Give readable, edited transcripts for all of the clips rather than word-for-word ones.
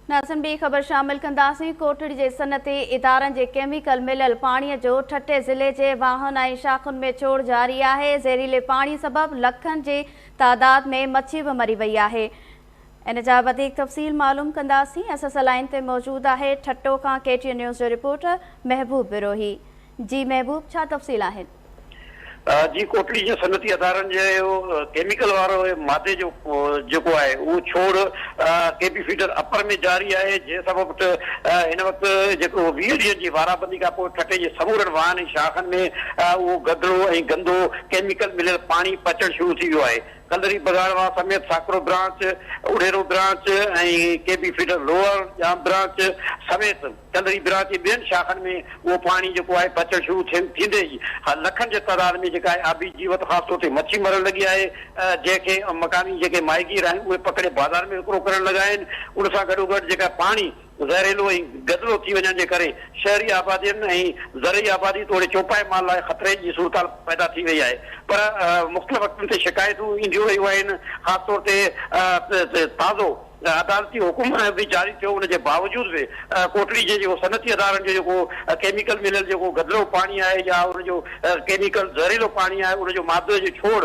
ناظرين ٻي خبر شامل ڪنداسين ڪوٽڙي جي صنعتي ادارن جي ڪيميڪل مليل پاڻي جو ٺٽي ضلعي جي واهن ۽ شاخن ۾ ڇوڙ جاري آهي زهريلي پاڻي سبب لکن جي تعداد ۾ مڇي به مري وئي آهي ان جا وڌيڪ تفصيل معلوم ڪنداسين اسان سان لائين تي موجود آهي ٺٽو کان ڪي ٽي اين نيوز جو رپورٽر محبوب بروهي جي محبوب ڇا تفصيل آهن. جي ڪوٽڙي جي صنعتي ادارن جي ڪيميڪل وارو مادي جو جيڪو آهي اهو ڇوڙ ڪي پي فيڊر اپر ۾ جاري آهي جنهن سبب هن وقت جيڪو 20 ڏينهن جي وارابندي کان پوء ٺٽي جي سمورن واهن ۽ شاخن ۾ اهو گدلو ۽ گندو ڪيميڪل مليل پاڻي پچڻ شروع ٿي ويو آهي ڪلري بگاڙ واهه سميت Sakro branch, Odhero branch ۽ K B feeder lower, Jam branch سميت ڪلري برانچ جي ٻين شاخن ۾ اهو پاڻي جيڪو آهي پچڻ شروع ٿيندي ئي لکن جي تعداد ۾ جيڪا آهي آبي جيوت خاص طور تي مڇي مرڻ لڳي آهي جنهن کي مقامي جيڪي ماهيگير آهن اهي پڪڙي بازار ۾ وڪرو ڪرڻ لڳا آهن ان سان گڏوگڏ جيڪا پاڻي زهريلو ۽ گدلو ٿي وڃڻ جي ڪري شهري آبادين ۽ زرعي آبادي توڙي چوپائي مال لاء خطري جي صورتحال پيدا ٿي وئي آهي پر مختلف وقتن تي شڪايتون اينديون رهيون آهن خاص طور تي تازو عدالتي حڪم به جاري ٿيو ان جي باوجود به ڪوٽڙي جي جيڪو صنعتي ادارن جو جيڪو ڪيميڪل مليل جيڪو گدلو پاڻي آهي يا ان جو ڪيميڪل زهريلو پاڻي آهي ان جو مادو جو ڇوڙ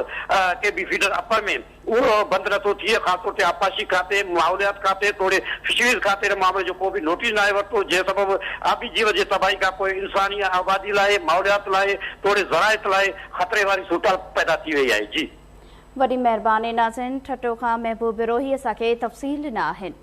ڪي بي فيڊر اپر ۾ اهو بند نٿو ٿئي، خاص طور تي آبپاشي کاتي، ماحوليات کاتي توڙي فشريز کاتي ان معاملي جو ڪو به نوٽيس ناهي ورتو، جنهن سبب آبي جيوت جي تباهي کانپوء انساني آبادي لاء، ماحوليات لاء توڙي زراعت لاء خطري واري صورتحال پيدا ٿي وئي آهي. جي. وڏي مهرباني ناظرين ٺٽو کان محبوب بروهي اسان کي تفصيل ڏنا آهن.